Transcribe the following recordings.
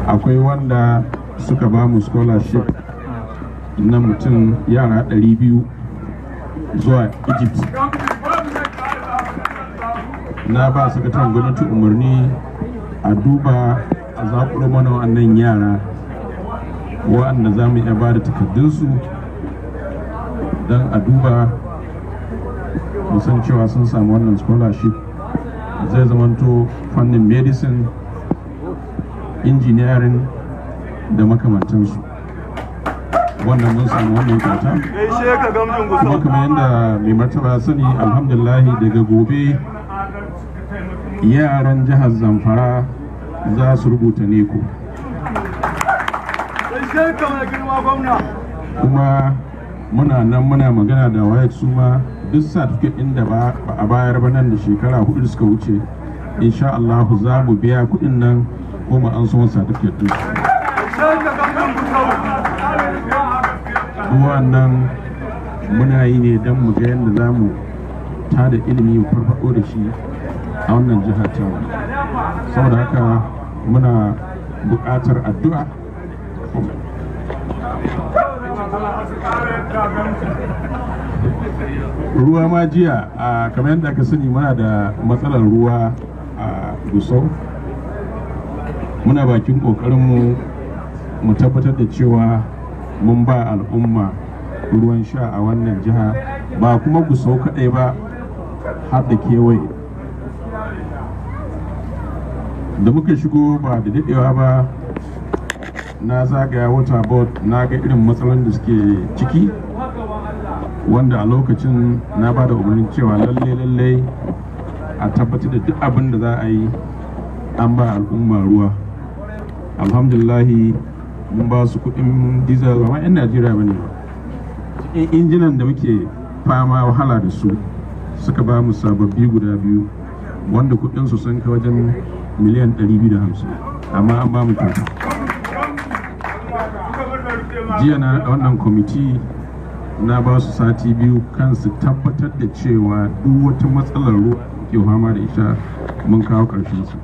Akwai wanda suka ba mu scholarship na mutum yara 200 zuwa Egypt. Na ba sakataren gwamnati umarni a duba a zaƙulo mana wa'annan yara wa'anda za mu iya ba da takardunsu don a duba musan cewa sun samu wannan scholarship. Zai zamanto fannin medicine, engineering da makamantansu. Wannan mun samu wannan kyauta. Kuma kamar yadda mai martaba sani, alhamdulillahi, daga gobe yaran jihar Zamfara za su rubuta NECO. Kuma muna nan muna magana da WAEC, su ma duk certificate ɗin da ba a bayar ba nan da shekara 4 suka wuce, insha Allah za mu biya kuɗin nan ko mu an so certificate ɗin. Duk wannan muna yi ne don mu ga yadda za mu tada ilimi, mu farfaɗo da shi a wannan jiha ta. Saboda haka muna buƙatar addu'a. Ruwa ma jiya, a kamar yadda aka sani, muna da matsalar ruwa a Gusau. Muna bakin ƙoƙarinmu mu tabbatar da cewa mun ba al'umma ruwan sha a wannan jiha, ba kuma Gusau kaɗai ba, har da kewaye. Da muka shigo ba da daɗewa ba, na zagaya water board, na ga irin matsalolin da suke ciki, wanda a lokacin na ba da umarnin cewa lalle lalle a tabbatar da duk abin da za a yi an ba al'umma ruwa. Alhamdulillahi, mun ba su kudin diesel, ba ma 'yan Najeriya ba ne ba. Cikin injinan da muke fama wahala da su, suka ba mu sababbi guda biyu wanda kudinsu sun kai wajen miliyan 250, amma an ba mu kyauta. Jiya na naɗa wannan kwamiti, na ba su sati 2 kan su tabbatar da cewa duk wata matsalar ruwa ke fama da ita mun kawo ƙarshen su.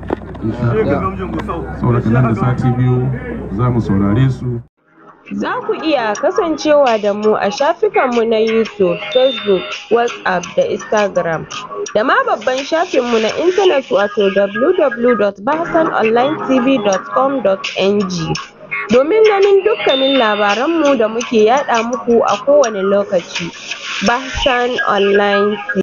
Saboda nan da sati 2 za mu saurare su. Za ku iya kasancewa da mu a shafukanmu na YouTube, Facebook, WhatsApp da Instagram, da ma babban shafinmu na intanet, wato www.bahasanonlinetv.com.ng, domin ganin dukkanin labaranmu da muke yaɗa muku a kowane lokaci. Bahsan Online TV.